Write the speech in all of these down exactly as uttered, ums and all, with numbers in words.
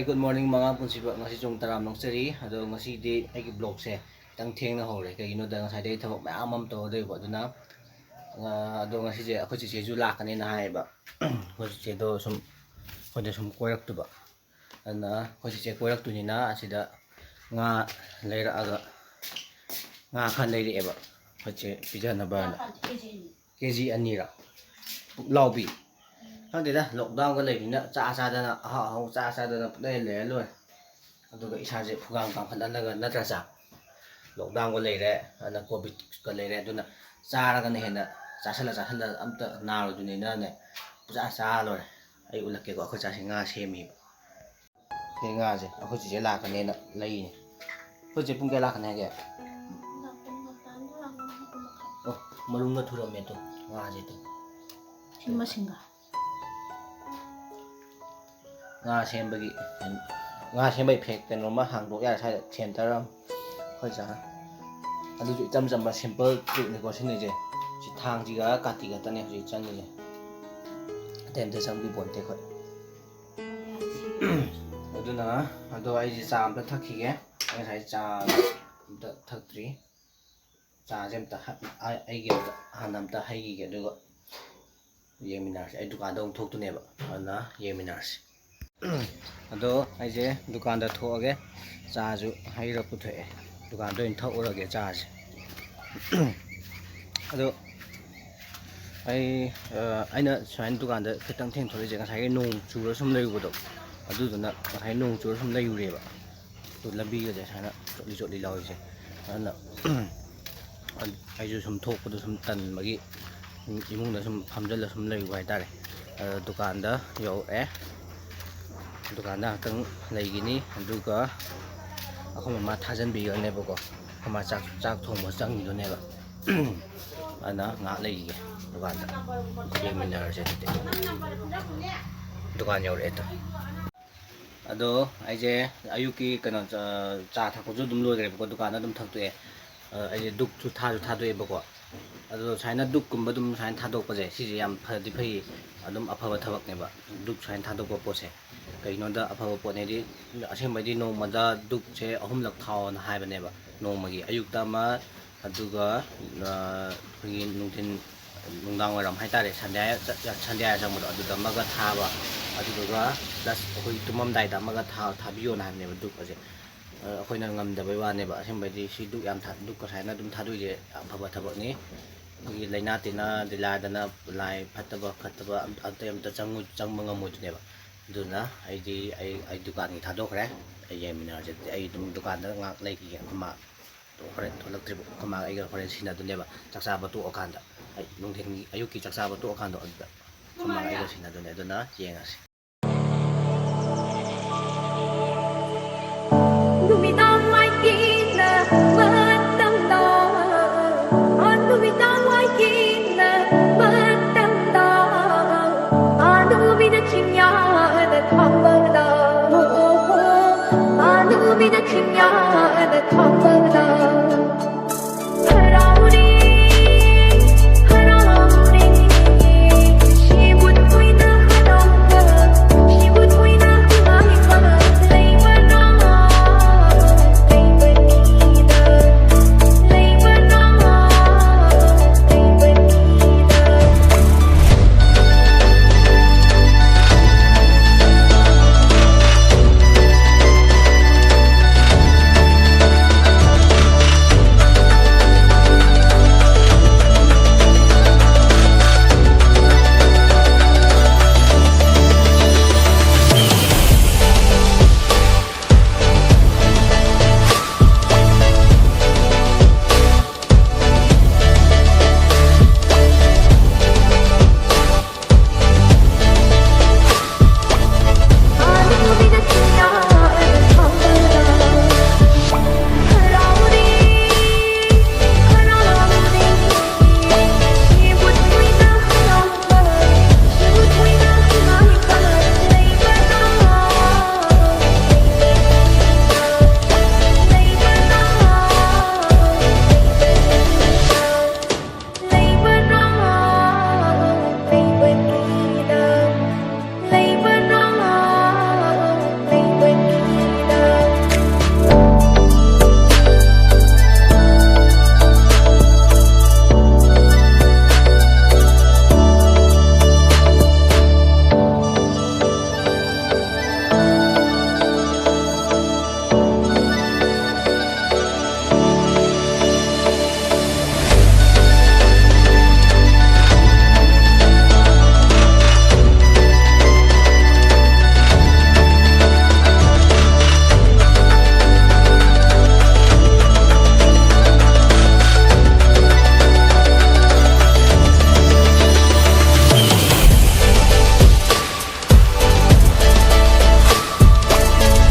Good morning, ꯃꯉꯥ ꯄꯨꯟꯁꯤꯕ꯫ ꯉꯁꯤ ꯆꯨꯝ ꯇꯔꯥꯝ ꯅꯣꯛꯆꯔꯤ꯫ ꯑꯗꯣ ꯉꯁꯤꯗꯤ ꯑꯩꯒꯤ vlogꯁꯦ ꯈꯤꯇꯪ ꯊꯦꯡꯅ ꯍꯧꯔꯦ꯫ ꯀꯩꯒꯤꯅꯣꯗ ꯉꯁꯥꯏꯗꯩ ꯊꯕꯛ ꯃꯌꯥꯝ ꯑꯃ ꯇꯧꯔ ꯂꯩꯕ꯫ ꯑꯗꯨꯅ, ꯑ, ꯑꯗꯣ ꯉꯁꯤꯁꯦ ꯑꯩꯈꯣꯏ ꯆꯦꯆꯦꯁꯨ ꯂꯥꯛꯀꯅꯦꯅ ꯍꯥꯏꯌꯦꯕ꯫ ꯑꯩꯈꯣꯏ ꯆꯦꯆꯦꯗꯣ ꯁꯨꯝ ꯑꯩꯈꯣꯏꯗ ꯁꯨꯝ ꯀꯣꯏꯔꯛꯇꯕ꯫ ꯑꯗꯨꯅ ꯑꯩꯈꯣꯏ ꯆꯦꯆꯦ ꯀꯣꯏꯔꯛꯇꯣꯏꯅꯤꯅ ꯑꯁꯤꯗ ꯉꯥ ꯂꯩꯔꯛꯑꯒ ꯉꯥ ꯈꯔ ꯂꯩꯔꯛꯑꯦꯕ꯫ ꯑꯩꯈꯣꯏ ꯆꯦ ꯄꯤꯖꯅꯕꯅ꯫ ꯀꯦ ꯖꯤ ꯑꯅꯤꯔ? ꯄꯨꯛꯂꯥꯎꯕꯤ꯫ ꯈꯪꯗꯦꯗ, lockdownꯒ ꯂꯩꯕꯅꯤꯅ ꯆꯥ ꯆꯥꯗꯅ, ꯑꯍꯥꯎ ꯑꯍꯥꯎ ꯆꯥ ꯆꯥꯗꯅ ꯄꯨꯡꯂꯩ ꯂꯩꯔ ꯂꯣꯏꯔꯦ꯫ ꯑꯗꯨꯒ ꯏꯁꯥꯁꯦ ꯐꯨꯒꯥꯝ ꯀꯥꯝꯈꯠꯍꯜꯂꯒ, ꯅꯠꯇ꯭ꯔꯥ ꯆꯥ? Lockdownꯒ ꯂꯩꯔꯦ, ꯑꯗꯨꯅ covidꯀ ꯂꯩꯔꯦ, ꯑꯗꯨꯅ ꯆꯥꯔꯒꯅ ꯍꯦꯟꯅ ꯆꯥꯁꯜꯂ ꯆꯥꯁꯜꯂ ꯑꯝꯇ ꯅꯥꯔꯣꯏꯗꯣꯏꯅꯤꯅꯅꯦ, ꯄꯨꯡꯆꯥ ꯆꯥ ꯂꯣꯏꯔꯦ꯫ ꯑꯩ ꯎꯠꯂꯛꯀꯦꯀꯣ, ꯑꯩꯈꯣꯏ ꯆꯥꯁꯦ ꯉꯥ ꯁꯦꯝꯃꯤꯕ꯫ ꯁꯤ ꯉꯥꯁꯦ ꯑꯩꯈꯣꯏ ꯆꯦꯆꯦ ꯂꯥꯛꯀꯅꯦꯅ ꯂꯩꯔꯤꯅꯦ꯫ ꯑꯩꯈꯣꯏ ꯆꯦ ꯄꯨꯡ ꯀꯌꯥ ꯂꯥꯛꯀꯅꯤ ꯍꯥꯏꯒꯦ? ꯑꯣ, ꯃꯔꯨꯝꯒ ꯊꯨꯔꯝꯃꯦ ꯇꯨ, ꯉꯥꯁꯦ ꯇꯨ꯫ ꯁꯤ ꯃꯁꯤꯡꯒ꯫ ꯉꯥ ꯁꯦꯝꯕꯒꯤ, ꯉꯥ ꯁꯦꯝꯕꯒꯤ ꯐꯦꯛ ꯀꯩꯅꯣꯝꯃ ꯍꯥꯡꯗꯣꯛ ꯌꯥꯔꯦ ꯁ꯭ꯋꯥꯏꯗ, ꯁꯦꯟꯇꯔ ꯑꯃ꯫ ꯑꯩꯈꯣꯏ ꯆꯥꯅ꯫ ꯑꯗꯨꯁꯨ ꯏꯆꯝ ꯆꯝꯕ simple trickꯅꯤꯀꯣ ꯁꯤꯟꯅꯩꯁꯦ꯫ ꯁꯤ ꯊꯥꯡꯁꯤꯒ ꯀꯥꯇꯤꯒ ꯈꯛꯇꯅꯦ ꯍꯧꯖꯤꯛ ꯆꯪꯉꯤꯁꯦ꯫ ꯑꯇꯩ ꯑꯝꯇ ꯆꯪꯕꯤ ꯄꯣꯟꯇꯦ ꯑꯩꯈꯣꯏ꯫ ꯑꯗꯨꯅ, ꯑꯗꯣ ꯑꯩꯁꯦ ꯆꯥ ꯑꯝꯇ ꯊꯛꯈꯤꯒꯦ꯫ ꯑꯩ ꯉꯁꯥꯏ ꯆꯥ ꯑꯝꯇ ꯊꯛꯇ꯭ꯔꯤ꯫ ꯆꯥꯁꯦ ꯑꯝꯇ ꯍ-, ꯑ-, ꯑꯩꯒꯤ ꯑꯝꯇ ꯍꯥꯟꯅ ꯑꯝꯇ ꯍꯩꯈꯤꯒꯦ, ꯑꯗꯨꯒ ꯌꯦꯡꯃꯤꯟꯅꯔꯁꯤ꯫ ꯑꯩ ꯗꯨꯀꯥꯟꯗ ꯑꯃꯨꯛ ꯊꯣꯛꯇꯣꯏꯅꯦꯕ, ꯑꯗꯨꯅ ꯌꯦꯡꯃꯤꯟꯅꯔꯁꯤ꯫ ꯑꯗꯣ ꯑꯩꯁꯦ ꯗꯨꯀꯥꯟꯗ ꯊꯣꯛꯑꯒꯦ, ꯆꯥꯁꯨ ꯍꯩꯔ ꯄꯨꯊꯣꯛꯑꯦ, ꯗꯨꯀꯥꯟꯗ ꯑꯣꯏꯅ ꯊꯛꯎꯔꯒꯦ ꯆꯥꯁꯦ꯫ ꯑꯗꯣ ꯑꯩ, ꯑ, ꯑꯩꯅ ꯁꯨꯃꯥꯏꯅ ꯗꯨꯀꯥꯟꯗ ꯈꯤꯇꯪ ꯊꯦꯡꯊꯣꯔꯛꯏꯁꯦ, ꯉꯁꯥꯏꯒꯤ ꯅꯣꯡ ꯆꯨꯔ ꯁꯨꯝ ꯂꯩꯔꯨꯕꯗꯣ, ꯑꯗꯨꯗꯨꯅ ꯉꯁꯥꯏ ꯅꯣꯡ ꯆꯨꯔ ꯁꯨꯝ ꯂꯩꯔꯨꯔꯦꯕ꯫ ꯑꯗꯨ ꯂꯝꯕꯤꯒꯁꯦ ꯁꯨꯃꯥꯏꯅ ꯆꯣꯠꯂꯤ ꯆꯣꯠꯂꯤ ꯂꯥꯎꯔꯤꯁꯦ꯫ ꯑꯗꯨꯅ ꯑꯩꯁꯨ ꯁꯨꯝ ꯊꯣꯛꯄꯗꯣ ꯁꯨꯝ ꯇꯟꯕꯒꯤ ꯏꯃꯨꯡꯗ ꯁꯨꯝ ꯐꯝꯖꯜꯂ ꯁꯨꯝ ꯂꯩꯔꯨꯕ ꯍꯥꯏꯇꯥꯔꯦ꯫ ꯑꯗ ꯗꯨꯀꯥꯟꯗ ꯌꯧꯔꯛꯑꯦ꯫ ꯗꯨꯀꯥꯟꯗ ꯉꯥꯛꯇꯪ ꯂꯩꯈꯤꯅꯤ, ꯑꯗꯨꯒ ꯑꯩꯈꯣꯏ ꯃꯃꯥ ꯊꯥꯖꯟꯕꯤꯔꯅꯦꯕꯀꯣ꯫ ꯑꯩꯈꯣꯏ ꯃꯥ ꯆꯥꯛ, ꯆꯥꯛ ꯊꯣꯡꯕ ꯆꯪꯈꯤꯗꯣꯏꯅꯦꯕ꯫ ꯑꯗꯨꯅ ꯉꯥꯏꯍꯥꯛ ꯂꯩꯈꯤꯒꯦ ꯗꯨꯀꯥꯟꯗ꯫ ꯌꯦꯡꯃꯤꯟꯅꯔꯁꯦ ꯑꯗꯨꯗꯤ꯫ ꯗꯨꯀꯥꯟ ꯌꯧꯔꯛꯑꯦ ꯇꯨ꯫ ꯑꯗꯣ ꯑꯩꯁꯦ ꯑꯌꯨꯛꯀꯤ ꯀꯩꯅꯣ, ꯆꯥ, ꯆꯥ ꯊꯛꯄꯁꯨ ꯑꯗꯨꯝ ꯂꯣꯏꯈ꯭ꯔꯦꯕꯀꯣ, ꯗꯨꯀꯥꯟꯗ ꯑꯗꯨꯝ ꯊꯛꯇꯣꯛꯑꯦ꯫ ꯑ, ꯑꯩꯁꯦ ꯗꯨꯛꯁꯨ ꯊꯥꯁꯨ ꯊꯥꯗꯣꯛꯑꯦꯕꯀꯣ꯫ ꯑꯗꯣ ꯁꯨꯃꯥꯏꯅ ꯗꯨꯛꯀꯨꯝꯕ ꯑꯗꯨꯝ ꯁꯨꯃꯥꯏꯅ ꯊꯥꯗꯣꯛꯄꯁꯦ, ꯁꯤꯁꯦ ꯌꯥꯝ ꯐꯗꯤ ꯐꯩ, ꯑꯗꯨꯝ ꯑꯐꯕ ꯊꯕꯛꯅꯦꯕ, ꯗꯨꯛ ꯁꯨꯃꯥꯏꯅ ꯊꯥꯗꯣꯛꯄ ꯄꯣꯠꯁꯦ꯫ ꯀꯩꯅꯣꯗ ꯑꯐꯕ ꯄꯣꯠꯅꯦꯗꯤ, ꯑꯁꯦꯡꯕꯩꯗꯤ ꯅꯣꯡꯃꯗ ꯗꯨꯛꯁꯦ ꯑꯍꯨꯝꯂꯛ ꯊꯥꯎꯅ ꯍꯥꯏꯕꯅꯦꯕ꯫ ꯅꯣꯡꯃꯒꯤ ꯑꯌꯨꯛꯇ ꯑꯃ, ꯑꯗꯨꯒ ꯑꯩꯈꯣꯏꯒꯤ ꯅꯨꯡꯊꯤꯟ, ꯅꯨꯡꯗꯥꯡ ꯋꯥꯏꯔꯝ ꯍꯥꯏꯇꯥꯔꯦ, ꯁꯟꯙ꯭ꯌꯥ ꯁꯟꯙ꯭ꯌꯥ ꯆꯪꯕꯗꯣ ꯑꯗꯨꯗ ꯑꯃꯒ ꯊꯥꯕ, ꯑꯗꯨꯗꯨꯒ ꯄ꯭ꯂꯁ ꯑꯩꯈꯣꯏ ꯇꯨꯝꯃꯝꯗꯥꯏꯗ ꯑꯃꯒ ꯊꯥꯕꯤꯌꯣꯅ ꯍꯥꯏꯕꯅꯦꯕ ꯗꯨꯛ ꯑꯁꯦ꯫ ꯑꯩꯈꯣꯏꯅ ꯉꯝꯗꯕꯩ ꯋꯥꯅꯦꯕ꯫ ꯑꯁꯦꯡꯕꯩꯗꯤ ꯁꯤ ꯗꯨꯛ ꯌꯥꯝ ꯊꯥ-, ꯗꯨꯛ ꯉꯁꯥꯏꯅ ꯑꯗꯨꯝ ꯊꯥꯗꯣꯛꯏꯁꯦ ꯌꯥꯝ ꯐꯕ ꯊꯕꯛꯅꯤ꯫ ꯑꯩꯈꯣꯏꯒꯤ ꯂꯥꯏꯅꯥ ꯇꯤꯟꯅꯥ, ꯂꯥꯏꯗꯅ, ꯂꯥꯏ ꯐꯠꯇꯕ ꯈꯠꯇꯕ ꯑꯝ-, ꯑꯇꯩ ꯑꯝꯇ ꯆꯪꯉꯨ-, ꯆꯪꯕ ꯉꯝꯃꯣꯏꯗꯣꯏꯅꯦꯕ꯫ ꯑꯗꯨꯅ ꯑꯩꯗꯤ ꯑꯩ, ꯑꯩ ꯗꯨꯀꯥꯟꯒꯤ ꯊꯥꯗꯣꯛꯈ꯭ꯔꯦ꯫ ꯑꯩ ꯌꯦꯡꯃꯤꯟꯅꯔꯁꯦ꯫ ꯑꯩ ꯑꯗꯨꯝ ꯗꯨꯀꯥꯟꯗ ꯉꯥꯏꯍꯥꯛ ꯂꯩꯈꯤꯒꯦ꯫ ꯑꯩꯈꯣꯏ ꯃꯥ ꯍꯣꯔꯦꯟ ꯊꯣꯛꯂꯛꯇ꯭ꯔꯤꯕ, ꯑꯩꯈꯣꯏ ꯃꯥꯒ ꯑꯩꯒ ꯍꯣꯔꯦꯟ ꯁꯤꯟꯅꯗꯣꯏꯅꯦꯕ꯫ ꯆꯥꯛ ꯆꯥꯕ ꯇꯣꯛꯑꯀꯥꯟꯗ, ꯑꯩ ꯅꯨꯡꯊꯤꯟꯒꯤ, ꯑꯌꯨꯛꯀꯤ ꯆꯥꯛ ꯆꯥꯕ ꯇꯣꯛꯑꯀꯥꯟꯗ ꯑꯗꯨꯗ ꯑꯩꯈꯣꯏ ꯃꯥꯒ ꯑꯩꯒ ꯁꯤꯟꯅꯗꯣꯏꯅꯦ꯫ ꯑꯗꯨꯅ ꯌꯦꯡꯉꯁꯤ꯫ ꯅꯨꯃꯤꯗꯥꯡ ꯋꯥꯏꯒꯤꯅ ꯃꯇꯝꯗ, ꯑ, ꯅꯨꯃꯤꯗꯥꯡ ꯋꯥꯏꯒꯤꯅ ꯃꯇꯝꯗ, ꯑ, ꯅꯨꯃꯤꯠꯅ ꯆꯤꯡꯌꯥꯗ ꯊꯥꯡꯕꯗ, ꯑ, ꯅꯨꯃꯤꯠꯅ ꯆꯤꯡꯌꯥꯗ ꯊꯥꯡꯕꯗ꯫ ꯍꯔꯥꯎꯔꯤ, ꯍꯔꯥꯎꯔꯤ, ꯁꯤꯕꯨ ꯊꯣꯏꯅ ꯍꯔꯥꯎꯕ꯫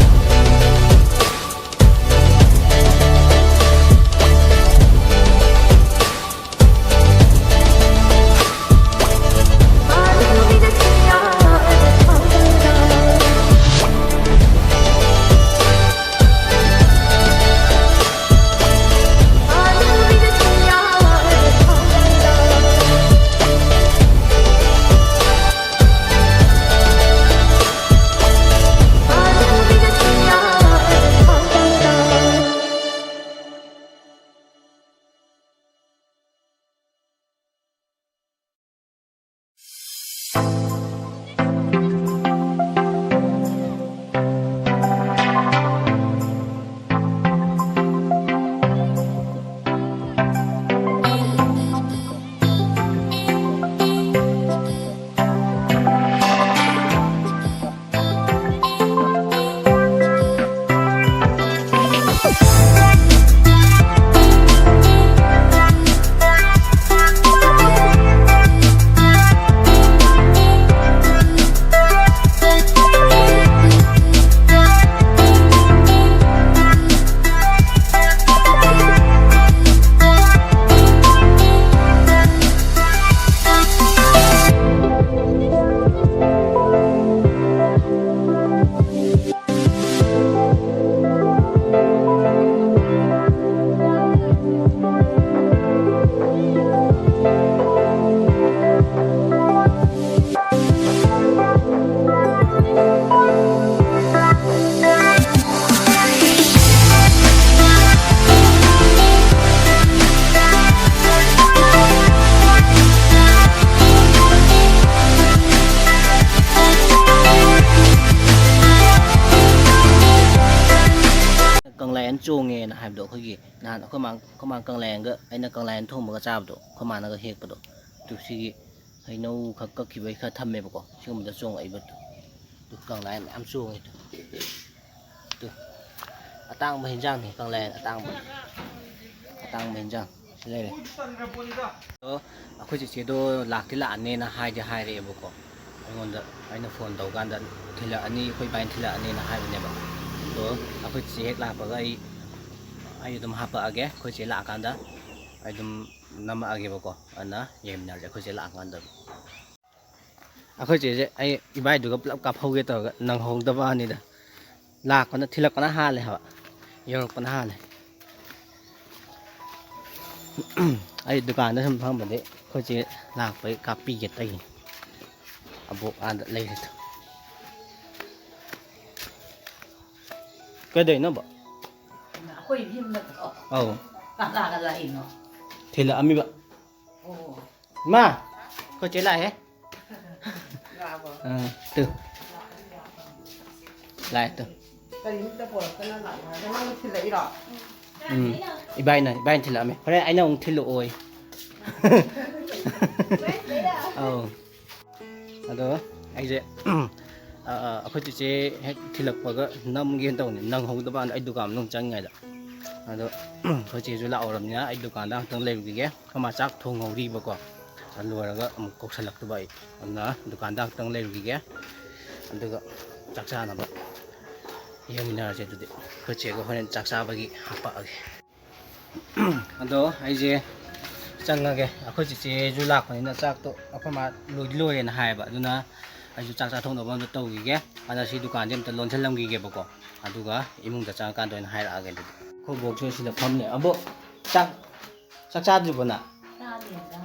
ꯍꯥꯏꯕꯗꯣ ꯑꯩꯈꯣꯏꯒꯤ ꯅꯍꯥꯟ ꯑꯩꯈꯣꯏ ꯃꯥ ꯑꯩꯈꯣꯏ ꯃꯥ ꯀꯪꯂꯥꯌꯦꯟꯒ ꯑꯩꯅ ꯀꯪꯂꯥꯌꯦꯟ ꯊꯣꯡꯕꯒ ꯆꯥꯕꯗꯣ ꯑꯩꯈꯣꯏ ꯃꯥꯅꯒ ꯍꯦꯛꯄꯗꯣ꯫ ꯑꯗꯨ ꯁꯤꯒꯤ ꯍꯩꯅꯧ ꯈꯛ ꯀꯛꯈꯤꯕꯩ ꯈꯔ ꯊꯝꯃꯦꯕꯀꯣ꯫ ꯁꯤꯒꯨꯝꯕꯗ ꯆꯣꯡꯉꯛꯏꯕ꯫ ꯑꯗꯨ ꯀꯪꯂꯥꯌꯦꯟ ꯃꯌꯥꯝ ꯆꯣꯡꯉꯦ꯫ ꯑꯗꯨ ꯑꯗꯨ ꯑꯇꯥꯡꯕ ꯍꯤꯟꯖꯥꯡꯅꯤ ꯀꯪꯂꯥꯌꯦꯟ ꯑꯇꯥꯡꯕ꯫ ꯑꯇꯥꯡꯕ ꯍꯤꯟꯖꯥꯡ ꯁꯤ ꯂꯩꯔꯦ꯫ ꯑꯗꯣ ꯑꯩꯈꯣꯏ ꯆꯦꯆꯦꯗꯣ ꯂꯥꯛꯇꯤ ꯂꯥꯛꯑꯅꯦꯅ ꯍꯥꯏꯗꯤ ꯍꯥꯏꯔꯛꯑꯦꯕꯀꯣ꯫ ꯑꯩꯉꯣꯟꯗ ꯑꯩꯅ ꯐꯣꯟ ꯇꯧꯀꯥꯟꯗ ꯊꯤꯜꯂꯛꯑꯅꯤ ꯑꯩꯈꯣꯏ ꯏꯕꯥꯏꯅ ꯊꯤꯜꯂꯛꯑꯅꯤꯅ ꯍꯥꯏꯕꯅꯦꯕ꯫ ꯑꯗꯣ ꯑꯩꯈꯣꯏ ꯆꯦꯆꯦ ꯍꯦꯛ ꯂꯥꯛꯄꯒ ꯑꯩ ꯑꯩ ꯑꯗꯨꯝ ꯍꯥꯄꯛꯑꯒꯦ꯫ ꯑꯩꯈꯣꯏ ꯆꯦ ꯂꯥꯛꯑꯀꯥꯟꯗ ꯑꯩ ꯑꯗꯨꯝ ꯅꯝꯃꯛꯑꯒꯦꯕꯀꯣ꯫ ꯑꯗꯨꯅ ꯌꯦꯡꯃꯤꯟꯅꯔꯁꯦ ꯑꯩꯈꯣꯏ ꯆꯦ ꯂꯥꯛꯑꯀꯥꯟꯗ꯫ ꯑꯩꯈꯣꯏ ꯆꯦꯁꯦ ꯑꯩ ꯏꯕꯥꯏꯗꯨꯒ ꯄꯨꯂꯞ ꯀꯥꯞꯍꯧꯒꯦ ꯇꯧꯔꯒ ꯅꯪꯍꯧꯗꯕ ꯋꯥꯅꯤꯗ꯫ ꯂꯥꯛꯄꯅ ꯊꯤꯜꯂꯛꯄꯅ ꯍꯥꯜꯂꯦ ꯍꯥꯏꯕ꯫ ꯌꯧꯔꯛꯄꯅ ꯍꯥꯜꯂꯦ꯫ ꯑꯩ ꯗꯨꯀꯥꯟꯗ ꯁꯨꯝ ꯐꯝꯕꯗꯤ ꯑꯩꯈꯣꯏ ꯆꯦ ꯂꯥꯛꯄꯩ ꯀꯥꯞꯄꯤꯒꯦ ꯇꯧꯔꯤꯅꯤ꯫ ꯑꯕꯣꯛ ꯑꯥꯗ ꯂꯩꯔꯤꯗꯣ꯫ ꯀꯩꯗꯧꯅꯣꯕ? ꯑꯩꯈꯣꯏ ꯌꯨꯝꯗ ꯑꯧ꯫ ꯀꯅꯥꯒ ꯂꯥꯛꯏꯅꯣ? ꯊꯤꯜꯂꯛꯑꯝꯃꯤꯕ꯫ ꯑꯣ꯫ ꯏꯃꯥ, ꯑꯩꯈꯣꯏ ꯆꯦ ꯂꯥꯛꯑꯦ꯫ ꯂꯥꯛꯑꯕꯣ? ꯑꯥ, ꯇꯨ꯫ ꯂꯥꯛꯑꯦ, ꯇꯨ꯫ ꯀꯔꯤꯝꯇ ꯄꯣꯔꯛꯇꯅ ꯂꯥꯛꯑꯣ ꯍꯥꯏꯔꯒ ꯅꯪꯅ ꯊꯤꯜꯂꯛꯏꯔꯣ? ꯎꯝ, ꯏꯕꯥꯏꯅ, ꯏꯕꯥꯏꯅ ꯊꯤꯜꯂꯛꯑꯝꯃꯦ꯫ ꯍꯣꯔꯦꯟ ꯑꯩꯅ ꯑꯃꯨꯛ ꯊꯤꯜꯂꯛꯑꯣꯌꯦ꯫ ꯑꯧ꯫ ꯑꯗꯣ ꯑꯩꯁꯦ, ꯑ, ꯑ, ꯑꯩꯈꯣꯏ ꯆꯦꯆꯦ ꯍꯦꯛ ꯊꯤꯜꯂꯛꯄꯒ ꯅꯝꯒꯦꯅ ꯇꯧꯅꯤ, ꯅꯪꯍꯧꯗꯕ ꯋꯥꯅꯤ ꯑꯩ ꯗꯨꯀꯥꯟ ꯃꯅꯨꯡ ꯆꯪꯉꯤꯉꯩꯗ꯫ ꯑꯗꯣ ꯑꯩꯈꯣꯏ ꯆꯦꯁꯨ ꯂꯥꯛꯍꯧꯔꯕꯅꯤꯅ ꯑꯩ ꯗꯨꯀꯥꯟꯗ ꯉꯥꯛꯇꯪ ꯂꯩꯔꯨꯈꯤꯒꯦ꯫ ꯑꯩꯈꯣꯏ ꯃꯥ ꯆꯥꯛ ꯊꯣꯡꯍꯧꯔꯤꯕꯀꯣ꯫ ꯂꯣꯏꯔꯒ ꯑꯃꯨꯛ ꯀꯧꯁꯜꯂꯛꯇꯕ ꯑꯩ꯫ ꯑꯗꯨꯅ ꯗꯨꯀꯥꯟꯗ ꯉꯥꯛꯇꯪ ꯂꯩꯔꯨꯈꯤꯒꯦ꯫ ꯑꯗꯨꯒ ꯆꯥꯛ ꯆꯥꯅꯕ ꯌꯦꯡꯃꯤꯟꯅꯔꯁꯦ ꯑꯗꯨꯗꯤ꯫ ꯑꯩꯈꯣꯏ ꯆꯦꯒ ꯍꯣꯔꯦꯟ ꯆꯥꯛ ꯆꯥꯕꯒꯤ ꯍꯥꯄꯛꯑꯒꯦ꯫ ꯑꯗꯣ ꯑꯩꯁꯦ ꯆꯪꯉꯒꯦ꯫ ꯑꯩꯈꯣꯏ ꯆꯦꯆꯦꯁꯨ ꯂꯥꯛꯄꯅꯤꯅ ꯆꯥꯛꯇꯣ ꯑꯩꯈꯣꯏ ꯃꯥ ꯂꯣꯏꯗꯤ ꯂꯣꯏꯔꯦꯅ ꯍꯥꯏꯌꯦꯕ꯫ ꯑꯗꯨꯅ ꯑꯩꯁꯨ ꯆꯥꯛ ꯆꯥꯊꯣꯛꯅꯕ ꯑꯝꯇ ꯇꯧꯈꯤꯒꯦ꯫ ꯑꯗ ꯁꯤ ꯗꯨꯀꯥꯟꯁꯦ ꯑꯝꯇ ꯂꯣꯟꯁꯤꯜꯂꯝꯈꯤꯒꯦꯕꯀꯣ꯫ ꯑꯗꯨꯒ ꯏꯃꯨꯡꯗ ꯆꯪꯉꯀꯥꯟꯗ ꯑꯣꯏꯅ ꯍꯥꯏꯔꯛꯑꯒꯦ ꯑꯗꯨꯗꯤ꯫ ꯑꯩꯈꯣꯏ ꯕꯣꯛꯁꯨ ꯁꯤꯗ ꯐꯝꯂꯦ꯫ ꯑꯕꯣꯛ, ꯆꯥꯛ, ꯆꯥꯛ ꯆꯥꯗ꯭ꯔꯤꯕꯣ ꯅꯪ? ꯆꯥꯗꯦꯗ꯫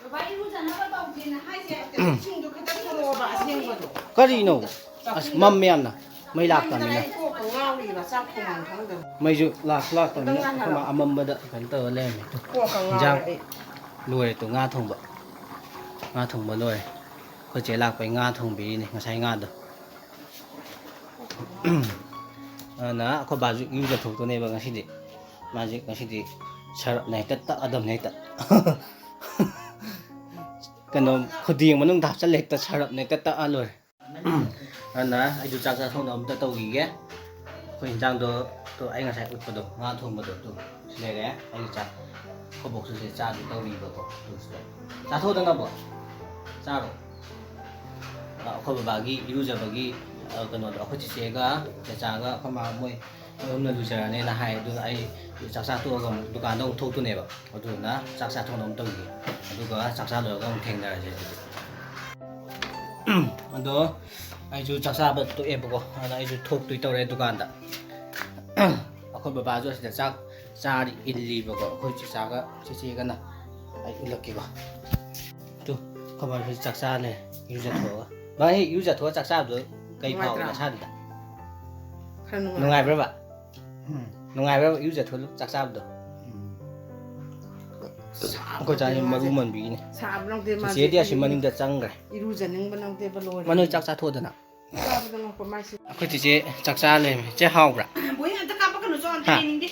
ꯕꯕꯥ, ꯏꯔꯨꯖꯅꯕ ꯇꯧꯁꯦꯅ ꯍꯥꯏꯁꯦ꯫ ꯏꯁꯤꯡꯗꯣ ꯈꯤꯇꯪ ꯄꯨꯔꯛꯑꯣꯕ, ꯑꯁꯦꯡꯕꯗꯣ꯫ ꯀꯔꯤꯅꯣ? ꯑꯁ, ꯃꯝꯃꯦ ꯌꯥꯝꯅ꯫ ꯃꯩ ꯂꯥꯛꯇꯕꯅꯤꯅ꯫ ꯑꯩ ꯀꯣꯛꯀ ꯉꯥꯎꯔꯤꯕ, ꯆꯥꯛ ꯊꯣꯡꯐꯝ ꯈꯪꯗꯕ꯫ ꯃꯩꯁꯨ ꯂꯥꯛꯁꯨ ꯂꯥꯛꯇꯕꯅꯤꯅ ꯈꯤꯇꯪ ꯑꯩꯈꯣꯏ ꯃꯥ ꯉꯥꯏꯍꯜꯂꯣ꯫ ꯑꯃꯝꯕꯗ ꯀꯩꯅꯣ ꯇꯧꯔ ꯂꯩꯔꯝꯃꯦ꯫ ꯀꯣꯛꯀ ꯉꯥꯎꯔꯦ ꯏꯟꯖꯥꯡ ꯑꯩ꯫ ꯂꯣꯏꯔꯦ ꯇꯨ, ꯉꯥ ꯊꯣꯡꯕ꯫ ꯉꯥ ꯊꯣꯡꯕ ꯂꯣꯏꯔꯦ꯫ ꯑꯩꯈꯣꯏ ꯆꯦ ꯂꯥꯛꯄꯩ ꯉꯥ ꯊꯣꯡꯕꯤꯔꯤꯅꯦ, ꯉꯁꯥꯏ ꯉꯥꯗꯣ꯫ ꯑꯗꯨꯅ ꯑꯩꯈꯣꯏ ꯕꯥꯁꯨ ꯏꯔꯨꯖꯊꯣꯛꯇꯣꯏꯅꯦꯕ ꯉꯁꯤꯗꯤ꯫ ꯃꯥꯁꯦ ꯉꯁꯤꯗꯤ ꯁꯔꯞꯅ ꯍꯦꯛꯇ ꯇꯛꯑꯗꯕꯅꯦ ꯍꯦꯛꯇ꯫ ꯀꯩꯅꯣ, ꯈꯨꯗꯦꯡ ꯃꯅꯨꯡꯗ ꯍꯥꯞꯆꯜꯂ ꯍꯦꯛꯇ ꯁꯔꯞꯅ ꯍꯦꯛꯇ ꯇꯛꯑ ꯂꯣꯏꯔꯦ꯫ ꯑꯗꯨꯅ ꯑꯩꯁꯨ ꯆꯥꯛ ꯆꯥꯊꯣꯛꯅꯕ ꯑꯝꯇ ꯇꯧꯈꯤꯒꯦ꯫ ꯑꯩꯈꯣꯏ ꯏꯟꯖꯥꯡꯗꯣ, ꯇꯣ ꯑꯩ ꯉꯁꯥꯏ ꯎꯠꯄꯗꯣ, ꯉꯥ ꯊꯣꯡꯕꯗꯣ, ꯇꯨ ꯁꯤ ꯂꯩꯔꯦ꯫ ꯑꯩꯒꯤ ꯆꯥꯛ ꯑꯩꯈꯣꯏ ꯕꯣꯛꯁꯨ ꯁꯤꯗ ꯆꯥꯗꯣꯏ ꯇꯧꯔꯤꯕꯀꯣ꯫ ꯇꯨ ꯁꯤꯗ ꯆꯥꯊꯣꯛꯑꯗꯅꯕꯣ꯫ ꯆꯥꯔꯣ꯫ ꯑ, ꯑꯩꯈꯣꯏ ꯕꯕꯥꯒꯤ ꯏꯔꯨꯖꯕꯒꯤ, ꯑ, ꯀꯩꯅꯣꯗꯣ, ꯑꯩꯈꯣꯏ ꯆꯤꯆꯦꯒ ꯆꯦꯆꯥꯒ ꯑꯩꯈꯣꯏ ꯃꯥ ꯃꯣꯏ, ꯃꯣꯏ ꯑꯍꯨꯝꯅ ꯂꯨꯖꯔꯅꯦꯅ ꯍꯥꯏ꯫ ꯑꯗꯨꯅ ꯑꯩ ꯆꯥꯛ ꯆꯥ ꯇꯣꯛꯑꯒ ꯑꯃꯨꯛ ꯗꯨꯀꯥꯟꯗ ꯑꯃꯨꯛ ꯊꯣꯛꯇꯣꯏꯅꯦꯕ꯫ ꯑꯗꯨꯗꯨꯅ ꯆꯥꯛ ꯆꯥ ꯊꯣꯛꯅꯕ ꯑꯃꯨꯛ ꯇꯧꯈꯤꯒꯦ꯫ ꯑꯗꯨꯒ ꯆꯥꯛ ꯆꯥ ꯂꯣꯏꯔꯒ ꯑꯃꯨꯛ ꯊꯦꯡꯅꯔꯁꯦ ꯑꯗꯨꯗꯤ꯫ ꯑꯗꯣ ꯑꯩꯁꯨ ꯆꯥꯛ ꯆꯥꯕ ꯇꯣꯛꯑꯦꯕꯀꯣ꯫ ꯑꯗꯨꯅ ꯑꯩꯁꯨ ꯊꯣꯛꯇꯣꯏ ꯇꯧꯔꯦ ꯗꯨꯀꯥꯟꯗ꯫ ꯑꯩꯈꯣꯏ ꯕꯕꯥꯁꯨ ꯑꯁꯤꯗ ꯆꯥꯛ ꯆꯥꯔꯤ ꯏꯜꯂꯤꯕꯀꯣ꯫ ꯑꯩꯈꯣꯏ ꯆꯤꯆꯥꯒ ꯆꯤꯆꯦꯒꯅ꯫ ꯑꯩ ꯎꯠꯂꯛꯀꯦꯀꯣ꯫ ꯇꯨ, ꯑꯩꯈꯣꯏ ꯕꯥꯁꯨ ꯆꯥꯛ ꯆꯥ ꯂꯩꯔꯦ, ꯏꯔꯨꯖꯊꯣꯛꯑꯒ꯫ ꯕꯥ, ꯍꯦꯛ ꯏꯔꯨꯖꯊꯣꯛꯑ ꯆꯥꯛ ꯆꯥꯕꯗꯣ ꯀꯩ ꯐꯥꯎꯒꯦ ꯅꯨꯡꯉꯥꯏꯇ꯭ꯔꯥ? ꯅꯁꯥꯗꯨꯗ? ꯈꯔ ꯅꯨꯡꯉꯥꯏ-, ꯅꯨꯡꯉꯥꯏꯕ꯭ꯔꯕ? ꯎꯝ꯫ ꯅꯨꯡꯉꯥꯏꯕ꯭ꯔꯕ ꯏꯔꯨꯖꯊꯣꯛꯑ ꯆꯥꯛ ꯆꯥꯕꯗꯣ? ꯎꯝ꯫ ꯁꯥꯕ ꯑꯩꯈꯣꯏ ꯆꯥꯁꯦ ꯅꯠꯇꯦ ꯃꯔꯨ ꯃꯥꯁꯦ꯫ ꯃꯟꯕꯤꯒꯤꯅꯦ꯫ ꯁꯥꯕ ꯅꯠꯇꯦ ꯃꯥꯁꯦ꯫ ꯆꯤꯆꯦꯗꯤ ꯑꯁꯤ ꯃꯅꯤꯡꯗ ꯆꯪꯈ꯭ꯔꯦ꯫ ꯏꯔꯨꯖꯅꯤꯡꯕ ꯅꯠꯇꯦꯕ, ꯂꯣꯏꯔꯦ꯫ ꯃꯥ ꯅꯣꯏ ꯆꯥꯛ ꯆꯥꯊꯣꯛꯑꯗꯅ꯫ ꯆꯥꯕꯗ ꯉꯥꯏꯈꯣ, ꯃꯥꯏꯁꯦ꯫ ꯑꯩꯈꯣꯏ ꯆꯤꯆꯦ ꯆꯥꯛ ꯆꯥ ꯂꯩꯔꯝꯃꯦ꯫ ꯆꯦ, ꯍꯥꯎꯕ꯭ꯔꯥ? ꯕꯣꯏ, ꯑꯝꯇ ꯀꯥꯞꯄꯛꯀꯅꯨ, ꯆꯣ, ꯑꯝꯇ ꯍꯥ? ꯌꯦꯡꯅꯤꯡꯗꯦ꯫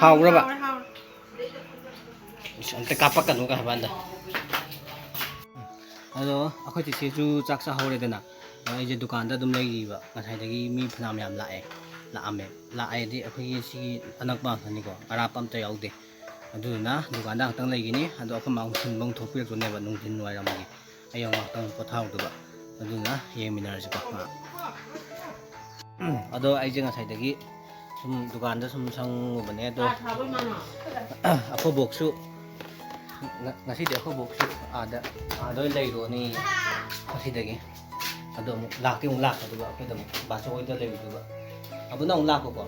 ꯍꯥꯎꯕ꯭ꯔꯕ? ꯍꯥꯎꯔꯦ, ꯍꯥꯎꯔꯦ꯫ ꯑꯁ, ꯑꯝꯇ ꯀꯥꯞꯄꯛꯀꯅꯨꯒ ꯍꯥꯏꯕ ꯀꯥꯟꯗ꯫ ꯑꯗꯣ ꯑꯩꯈꯣꯏ ꯆꯤꯆꯦꯁꯨ ꯆꯥꯛ ꯆꯥꯍꯧꯔꯦꯗꯅ꯫ ꯑꯗꯣ ꯑꯩꯁꯦ ꯗꯨꯀꯥꯟꯗ ꯑꯗꯨꯝ ꯂꯩꯔꯤꯕ꯫ ꯉꯁꯥꯏꯗꯒꯤ ꯃꯤ ꯐꯅꯌꯥꯝ ꯌꯥꯝ ꯂꯥꯛꯑꯦ, ꯂꯥꯛꯑꯝꯃꯦ꯫ ꯂꯥꯛꯑꯦꯗꯤ ꯑꯩꯈꯣꯏꯒꯤ ꯁꯤꯒꯤ ꯑꯅꯛꯄ ꯉꯥꯛꯇꯅꯤꯀꯣ, ꯑꯔꯥꯞꯄ ꯑꯝꯇ ꯌꯥꯎꯗꯦ꯫ ꯑꯗꯨꯗꯨꯅ ꯗꯨꯀꯥꯟꯗ ꯉꯥꯛꯇꯪ ꯂꯩꯈꯤꯅꯤ꯫ ꯑꯗꯣ ꯑꯩꯈꯣꯏ ꯃꯥ ꯑꯃꯨꯛ ꯊꯤꯟꯕ ꯑꯃꯨꯛ ꯊꯣꯛꯄꯤꯔꯛꯇꯣꯏꯅꯦꯕ ꯅꯨꯡꯊꯤꯟ ꯋꯥꯏꯔꯝꯒꯤ꯫ ꯑꯩ ꯑꯃꯨꯛ ꯉꯥꯛꯇꯪ ꯄꯣꯊꯥꯍꯧꯗꯕ꯫ ꯑꯗꯨꯅ ꯌꯦꯡꯃꯤꯟꯅꯔꯁꯤꯀꯣ ꯉꯥꯏꯍꯥꯛ꯫ ꯑꯗꯣ ꯑꯩꯁꯦ ꯉꯁꯥꯏꯗꯒꯤ ꯁꯨꯝ ꯗꯨꯀꯥꯟꯗ ꯁꯨꯝ ꯁꯪꯉꯨꯕꯅꯦ꯫ ꯑꯗꯣ ꯑꯩꯈꯣꯏ ꯕꯣꯛꯁꯨ ꯉ-, ꯉꯁꯤꯗꯤ ꯑꯩꯈꯣꯏ ꯕꯣꯛꯁꯨ ꯑꯥꯗ, ꯑꯥꯗ ꯑꯣꯏꯅ ꯂꯩꯔꯨꯔꯅꯤ ꯉꯁꯤꯗꯒꯤ꯫ ꯑꯗꯣ ꯑꯃꯨꯛ ꯂꯥꯛꯇꯤ ꯑꯃꯨꯛ ꯂꯥꯛꯀꯗꯕ ꯑꯩꯈꯣꯏꯗ ꯑꯃꯨꯛ ꯕꯥꯆꯧ ꯍꯣꯏꯗ ꯂꯩꯔꯨꯗꯕ꯫ ꯑꯕꯨ ꯅꯪ ꯑꯃꯨꯛ ꯂꯥꯛꯄꯀꯣ꯫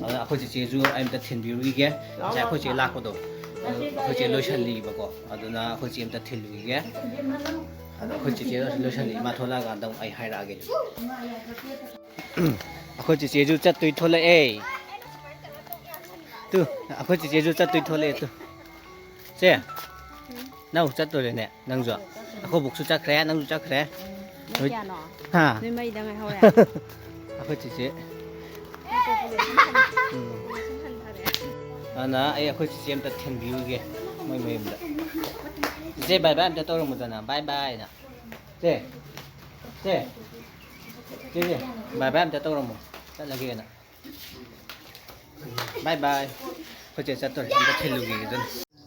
ꯑꯗꯨꯅ ꯑꯩꯈꯣꯏ ꯆꯤꯆꯦꯁꯨ ꯑꯩ ꯑꯝꯇ ꯊꯤꯟꯕꯤꯔꯨꯈꯤꯒꯦ꯫ ꯉꯁꯥꯏ ꯑꯩꯈꯣꯏ ꯆꯦ ꯂꯥꯛꯄꯗꯣ, ꯑꯗꯨ ꯑꯩꯈꯣꯏ ꯆꯦ ꯂꯣꯏꯁꯜꯂꯤꯕꯀꯣ꯫ ꯑꯗꯨꯅ ꯑꯩꯈꯣꯏ ꯆꯦ ꯑꯝꯇ ꯊꯤꯜꯂꯨꯈꯤꯒꯦ꯫ ꯑꯗꯣ ꯑꯩꯈꯣꯏ ꯆꯤꯆꯦ ꯂꯣꯏꯁꯜꯂꯤ, ꯃꯥ ꯊꯣꯛꯂꯛꯑꯀꯥꯟꯗ ꯑꯃꯨꯛ ꯑꯩ ꯍꯥꯏꯔꯛꯑꯒꯦ ꯑꯗꯨꯗꯤ꯫ ꯑꯩꯈꯣꯏ ꯆꯤꯆꯦꯁꯨ ꯆꯠꯇꯣꯏ ꯊꯣꯛꯂꯛꯑꯦ꯫ ꯇꯨ, ꯑꯩꯈꯣꯏ ꯆꯤꯆꯦꯁꯨ ꯆꯠꯇꯣꯏ ꯊꯣꯛꯂꯛꯑꯦ ꯇꯨ꯫ ꯆꯦ, ꯅꯪ ꯆꯠꯇꯣꯔꯦꯅꯦ, ꯅꯪꯁꯨ꯫ ꯑꯩꯈꯣꯏ ꯕꯨꯛꯁꯨ ꯆꯠꯈ꯭ꯔꯦ, ꯅꯪꯁꯨ ꯆꯠꯈ꯭ꯔꯦ꯫ ꯎꯝ, ꯅꯣꯏ ꯅꯣꯏ ꯀꯌꯥꯅꯣ? ꯍꯥ? ꯅꯣꯏ ꯃꯔꯤꯗ ꯉꯥꯏꯍꯧꯔꯦ꯫ ꯑꯩꯈꯣꯏ ꯆꯤꯆꯦ꯫ ꯎꯝ꯫ ꯑꯗꯨꯅ ꯑꯩ ꯑꯩꯈꯣꯏ ꯆꯤꯆꯦ ꯑꯝꯇ ꯊꯤꯟꯕꯤꯔꯨꯒꯦ ꯃꯣꯏ ꯃꯌꯨꯝꯗ꯫ ꯆꯤꯆꯦ, ꯕꯥꯏ ꯕꯥꯏ ꯑꯝꯇ ꯇꯧꯔꯝꯃꯨꯗꯅ, ꯕꯥꯏ ꯕꯥꯏꯅ꯫ ꯆꯦ, ꯆꯦ, ꯆꯦ, ꯆꯦ, ꯕꯥꯏ ꯕꯥꯏ ꯑꯝꯇ ꯇꯧꯔꯝꯃꯣ, ꯆꯠꯂꯒꯦꯅ꯫ ꯕꯥꯏ ꯕꯥꯏ꯫ ꯑꯩꯈꯣꯏ ꯆꯦ ꯆꯠꯇꯣꯔꯦ, ꯑꯝꯇ ꯊꯤꯜꯂꯨꯈꯤꯒꯦ ꯑꯗꯨꯅ꯫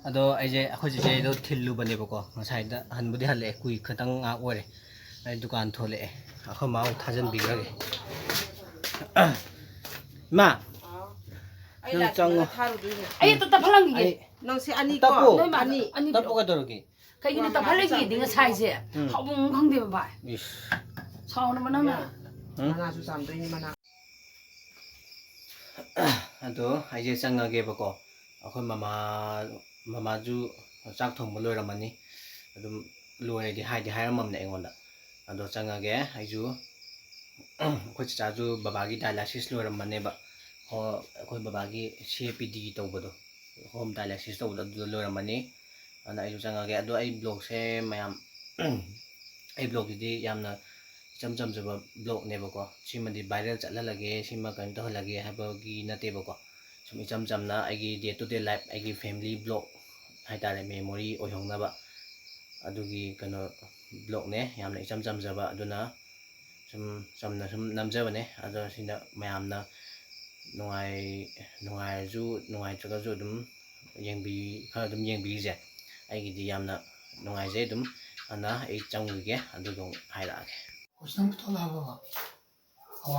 ꯑꯗꯣ ꯑꯩꯁꯦ ꯑꯩꯈꯣꯏ ꯆꯦꯆꯦꯗꯣ ꯊꯤꯜꯂꯨꯕꯅꯦꯕꯀꯣ, ꯉꯁꯥꯏꯗ ꯍꯟꯕꯨꯗꯤ ꯍꯜꯂꯛꯑꯦ, ꯀꯨꯏ ꯈꯇꯪ ꯉꯥꯏꯍꯥꯛ ꯑꯣꯏꯔꯦ꯫ ꯑꯩ ꯗꯨꯀꯥꯟ ꯊꯣꯛꯂꯛꯑꯦ, ꯑꯩꯈꯣꯏ ꯃꯥ ꯑꯃꯨꯛ ꯊꯥꯖꯤꯟꯕꯤꯈ꯭ꯔꯒꯦ꯫ ꯏꯃꯥ, ꯑꯩ ꯅꯪ ꯂꯥꯛꯄꯗ ꯆꯪꯉꯣ꯫ ꯊꯥꯔꯨꯗꯣꯏꯅꯦ꯫ ꯑꯩ ꯑꯝꯇ ꯇꯞꯍꯜꯂꯝꯈꯤꯒꯦ꯫ ꯑꯩ ꯅꯪ ꯁꯤ ꯑꯅꯤ ꯇꯞꯄꯨ꯫ ꯀꯣ? ꯅꯣꯏ ꯃꯥꯗ ꯑꯅꯤ꯫ ꯑꯅꯤ ꯇꯞꯄꯨ ꯄꯤꯔꯛꯑꯣ꯫ ꯀꯩꯗꯧꯔꯒꯦ? ꯀꯩꯒꯤꯅꯣ ꯇꯞꯍꯜꯂꯛꯏꯗꯤ ꯉꯁꯥꯏꯁꯦ? ꯎꯝ꯫ ꯍꯥꯎꯐꯝ ꯈꯪꯗꯦꯕ ꯚꯥꯏ꯫ ꯏꯁ꯫ ꯁꯥꯎꯅꯕ ꯅꯪꯅ꯫ ꯎꯝ? ꯃꯅꯥꯁꯨ ꯆꯥꯝꯗꯣꯏꯅꯤ, ꯃꯅꯥ꯫ ꯑꯗꯣ ꯑꯩꯁꯦ ꯆꯪꯉꯒꯦꯕꯀꯣ꯫ ꯑꯩꯈꯣꯏ ꯃꯃꯥ, ꯃꯃꯥꯁꯨ ꯆꯥꯛ ꯊꯣꯡꯕ ꯂꯣꯏꯔꯝꯃꯅꯤ꯫ ꯑꯗꯨꯝ ꯂꯣꯏꯔꯗꯤ ꯍꯥꯏꯗꯤ ꯍꯥꯏꯔꯝꯃꯕꯅꯦ ꯑꯩꯉꯣꯟꯗ꯫ ꯑꯗꯣ ꯆꯪꯉꯒꯦ ꯑꯩꯁꯨ꯫ ꯑꯩꯈꯣꯏ ꯆꯆꯥꯁꯨ ꯕꯕꯥꯒꯤ dialysis ꯂꯣꯏꯔꯝꯃꯅꯦꯕ꯫ ꯍꯣ, ꯑꯩꯈꯣꯏ ꯕꯕꯥꯒꯤ C A P D ꯇꯧꯕꯗꯣ, home dialysis ꯇꯧꯕꯗꯣ ꯑꯗꯨꯗ ꯂꯣꯏꯔꯝꯃꯅꯤ꯫ ꯑꯗꯨꯅ ꯑꯩꯁꯨ ꯆꯪꯉꯒꯦ꯫ ꯑꯗꯣ ꯑꯩ vlogꯁꯦ ꯃꯌꯥꯝ, ꯑꯩ vlogꯁꯤꯗꯤ ꯌꯥꯝꯅ ꯏꯆꯝ ꯆꯝꯖꯕ vlogꯅꯦꯕꯀꯣ꯫ ꯁꯤꯃꯗꯤ viral ꯆꯠꯍꯜꯂꯒꯦ, ꯁꯤꯃ ꯀꯩꯅꯣ ꯇꯧꯍꯜꯂꯒꯦ ꯍꯥꯏꯕꯒꯤ ꯅꯠꯇꯦꯕꯀꯣ꯫ ꯁꯨꯝ ꯏꯆꯝ ꯆꯝꯅ ꯑꯩꯒꯤ day to day life, ꯑꯩꯒꯤ family vlog ꯍꯥꯏꯇꯥꯔꯦ, memory ꯑꯣꯏꯍꯧꯅꯕ ꯑꯗꯨꯒꯤ ꯀꯩꯅꯣ vlogꯅꯦ꯫ ꯌꯥꯝꯅ ꯏꯆꯝ ꯆꯝꯖꯕ, ꯑꯗꯨꯅ ꯁꯨꯝ ꯆꯝꯅ ꯁꯨꯝ ꯅꯝꯖꯕꯅꯦ꯫ ꯑꯗꯣ ꯁꯤꯗ ꯃꯌꯥꯝꯅ ꯅꯨꯡꯉꯥꯏ-, ꯅꯨꯡꯉꯥꯏꯔꯁꯨ ꯅꯨꯡꯉꯥꯏꯇ꯭ꯔꯒꯁꯨ ꯑꯗꯨꯝ ꯌꯦꯡꯕꯤ-, ꯈꯔ ꯑꯗꯨꯝ ꯌꯦꯡꯕꯤꯔꯤꯁꯦ ꯑꯩꯒꯤꯗꯤ ꯌꯥꯝꯅ ꯅꯨꯡꯉꯥꯏꯖꯩ꯫ ꯑꯗꯨꯝ ꯑꯗꯨꯅ ꯑꯩ ꯆꯪꯉꯨꯒꯦ, ꯑꯗꯨꯒ ꯑꯃꯨꯛ ꯍꯥꯏꯔꯛꯑꯒꯦ꯫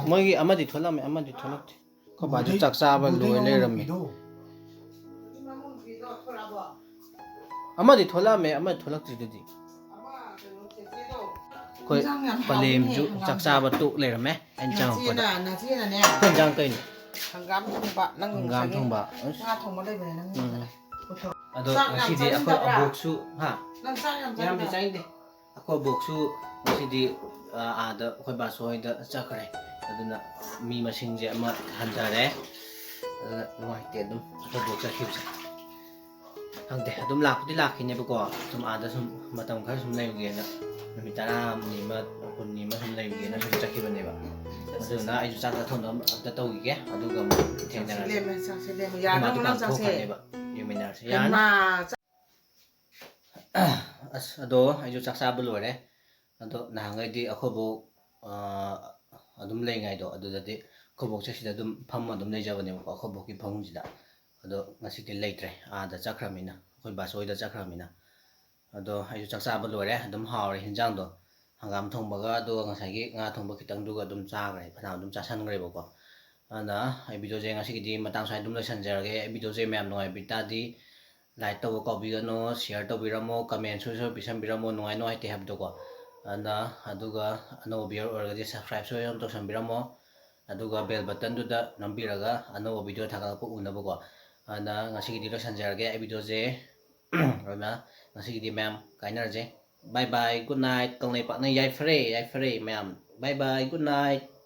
ꯃꯣꯏꯒꯤ ꯑꯃꯗꯤ ꯊꯣꯛꯂꯝꯃꯦ, ꯑꯃꯗꯤ ꯊꯣꯛꯂꯛꯇꯦ꯫ ꯑꯩꯈꯣꯏ ꯕꯥꯁꯨ ꯆꯥꯛ ꯆꯥꯕ ꯂꯣꯏ ꯂꯩꯔꯝꯃꯦ꯫ ꯑꯃꯗꯤ ꯊꯣꯛꯂꯛꯑꯝꯃꯦ, ꯑꯃꯗꯤ ꯊꯣꯛꯂꯛꯇ꯭ꯔꯤꯗꯨꯗꯤ꯫ ꯑꯩꯈꯣꯏ ꯏꯟꯖꯥꯡ ꯌꯥꯝ ꯄꯂꯦꯝꯁꯨ ꯍꯥꯎꯋꯤꯅꯦ, ꯍꯪꯒꯥꯝ ꯆꯥꯛ ꯆꯥꯕ ꯇꯣꯛ ꯂꯩꯔꯝꯃꯦ꯫ ꯑꯩꯅ ꯆꯪꯉꯛꯄꯗ꯫ ꯅꯆꯦꯅ-, ꯅꯆꯦꯅꯅꯦ꯫ ꯑꯩꯈꯣꯏ ꯏꯟꯖꯥꯡ ꯀꯩꯅꯣ? ꯍꯪꯒꯥꯝ ꯊꯣꯡꯕ, ꯅꯪꯒꯤ ꯍꯪꯒꯥꯝ ꯉꯁꯥꯏꯒꯤ ꯊꯣꯡꯕ꯫ ꯑꯁ꯫ ꯉꯥ ꯊꯣꯡꯕ ꯂꯩꯕꯅꯦ, ꯅꯪꯒꯤ ꯎꯝ꯫ ꯉꯁꯥꯏ꯫ ꯑꯗꯣ ꯆꯥꯛ ꯌꯥꯝ ꯉꯁꯤꯗꯤ ꯑꯩꯈꯣꯏ ꯆꯥꯅꯤꯡꯗꯕ꯭ꯔꯥ? ꯑꯕꯣꯛꯁꯨ, ꯍꯥ? ꯅꯪ ꯆꯥꯛ ꯌꯥꯝ ꯌꯥꯝꯗꯤ ꯆꯥꯅꯤꯡꯗꯕ꯭ꯔꯥ? ꯆꯥꯅꯤꯡꯗꯦ꯫ ꯑꯩꯈꯣꯏ ꯕꯣꯛꯁꯨ ꯉꯁꯤꯗꯤ, ꯑ, ꯑꯥꯗ ꯑꯩꯈꯣꯏ ꯕꯥꯁꯨ ꯍꯣꯏꯗ ꯆꯠꯈ꯭ꯔꯦ꯫ ꯑꯗꯨꯅ ꯃꯤ ꯃꯁꯤꯡꯁꯦ ꯑꯃ ꯍꯟꯊꯔꯦ꯫ ꯑꯗꯨꯅ ꯅꯨꯡꯉꯥꯏꯇꯦ ꯑꯗꯨꯝ ꯑꯩꯈꯣꯏ ꯕꯣꯛ ꯆꯠꯈꯤꯕꯁꯦ꯫ ꯈꯪꯗꯦ, ꯑꯗꯨꯝ ꯂꯥꯛꯄꯨꯗꯤ ꯂꯥꯛꯈꯤꯅꯦꯕꯀꯣ꯫ ꯁꯨꯝ ꯑꯥꯗ ꯁꯨꯝ ꯃꯇꯝ ꯈꯔ ꯁꯨꯝ ꯂꯩꯔꯨꯒꯦꯅ꯫ ꯅꯨꯃꯤꯠ ꯇꯔꯥꯅꯤ ꯑꯃ, ꯀꯨꯟꯅꯤ ꯑꯃ ꯁꯨꯝ ꯂꯩꯔꯨꯒꯦꯅ ꯁꯨꯝ ꯆꯠꯈꯤꯕꯅꯦꯕ꯫ ꯑꯗꯨꯅ ꯑꯩꯁꯨ ꯆꯥꯛ ꯆꯥꯊꯣꯛꯅꯕ ꯑꯝꯇ ꯇꯧꯈꯤꯒꯦ, ꯑꯗꯨꯒ ꯑꯃꯨꯛ ꯊꯦꯡꯅꯔꯁꯦ꯫ ꯂꯦꯝꯃꯦ ꯆꯥꯛꯁꯦ ꯂꯦꯝꯃꯦ꯫ ꯑꯩꯈꯣꯏ ꯌꯥꯗ꯭ꯔꯣ ꯃꯥ ꯗꯨꯀꯥꯟ ꯅꯪ ꯆꯥꯛꯁꯦ? ꯊꯣꯛꯈ꯭ꯔꯅꯦꯕ, ꯌꯦꯡꯃꯤꯟꯅꯔꯁꯦ꯫ ꯌꯥꯔꯅꯤ? ꯍꯩꯃꯥ, ꯆꯥꯛ- ꯑꯁ, ꯑꯗꯣ ꯑꯩꯁꯨ ꯆꯥꯛ ꯆꯥꯕ ꯂꯣꯏꯔꯦ꯫ ꯑꯗꯣ ꯅꯍꯥꯟꯈꯩꯗꯤ ꯑꯩꯈꯣꯏꯕꯣꯛ, ꯑ, ꯑꯗꯨꯝ ꯂꯩꯉꯩꯗꯣ, ꯑꯗꯨꯗꯗꯤ ꯑꯩꯈꯣꯏꯕꯣꯛꯁꯦ ꯁꯤꯗ ꯑꯗꯨꯝ ꯐꯝꯃ ꯑꯗꯨꯝ ꯂꯩꯖꯕꯅꯦꯕꯀꯣ, ꯑꯩꯈꯣꯏꯕꯣꯛꯀꯤ ꯐꯃꯨꯡꯁꯤꯗ꯫ ꯑꯗꯣ ꯉꯁꯤꯗꯤ ꯂꯩꯇ꯭ꯔꯦ, ꯑꯥꯗ ꯆꯠꯈ꯭ꯔꯃꯤꯅ, ꯑꯩꯈꯣꯏ ꯕꯥꯆꯧ ꯍꯣꯏꯗ ꯆꯠꯈ꯭ꯔꯃꯤꯅ꯫ ꯑꯗꯣ ꯑꯩꯁꯨ ꯆꯥꯛ ꯆꯥꯕ ꯂꯣꯏꯔꯦ, ꯑꯗꯨꯝ ꯍꯥꯎꯔꯦ ꯍꯤꯟꯖꯥꯡꯗꯣ꯫ ꯍꯪꯒꯥꯝ ꯊꯣꯡꯕꯒ ꯑꯗꯨꯒ ꯉꯁꯥꯏꯒꯤ ꯉꯥ ꯊꯣꯡꯕ ꯈꯤꯇꯪꯗꯨꯒ ꯑꯗꯨꯝ ꯆꯥꯈ꯭ꯔꯦ, ꯐꯅꯌꯥꯝ ꯑꯗꯨꯝ ꯆꯥꯁꯟꯈ꯭ꯔꯦꯕꯀꯣ꯫ ꯑꯗꯨꯅ ꯑꯩ videoꯁꯦ ꯉꯁꯤꯒꯤꯗꯤ ꯃꯇꯥꯡ ꯁ꯭ꯋꯥꯏꯗ ꯑꯗꯨꯝ ꯂꯣꯏꯁꯟꯖꯔꯒꯦ꯫ ꯑꯩ videoꯁꯦ ꯃꯌꯥꯝ ꯅꯨꯡꯉꯥꯏꯕꯤ ꯇꯥꯔꯗꯤ like ꯇꯧꯕ ꯀꯥꯎꯕꯤꯒꯅꯨ, share ꯇꯧꯕꯤꯔꯝꯃꯣ, comment ꯁꯣꯏ ꯁꯣꯏ ꯄꯤꯁꯟꯕꯤꯔꯝꯃꯣ, ꯅꯨꯡꯉꯥꯏ ꯅꯨꯡꯉꯥꯏꯇꯦ ꯍꯥꯏꯕꯗꯣꯀꯣ꯫ ꯑꯗꯨꯅ, ꯑꯗꯨꯒ ꯑꯅꯧꯕ viewer ꯑꯣꯏꯔꯒꯗꯤ subscribe ꯁꯣꯏꯗꯅ ꯇꯧꯁꯟꯕꯤꯔꯝꯃꯣ, ꯑꯗꯨꯒ bell buttonꯗꯨꯗ ꯅꯝꯕꯤꯔꯒ ꯑꯅꯧꯕ video ꯊꯥꯒꯠꯂꯛꯄ ꯎꯅꯕꯀꯣ꯫ ꯑꯗꯨꯅ ꯉꯁꯤꯒꯤꯗꯤ ꯂꯣꯏꯁꯟꯖꯔꯒꯦ ꯑꯩ videoꯁꯦ꯫ ꯑꯗꯨꯅ ꯉꯁꯤꯒꯤꯗꯤ ꯃꯌꯥꯝ ꯀꯥꯏꯅꯔꯁꯦ꯫ Bye bye, good night꯫ ꯀꯪꯂꯩꯄꯥꯛꯅ ꯌꯥꯏꯐꯔꯦ, ꯌꯥꯏꯐꯔꯦ ꯃꯌꯥꯝ꯫ Bye bye, good night꯫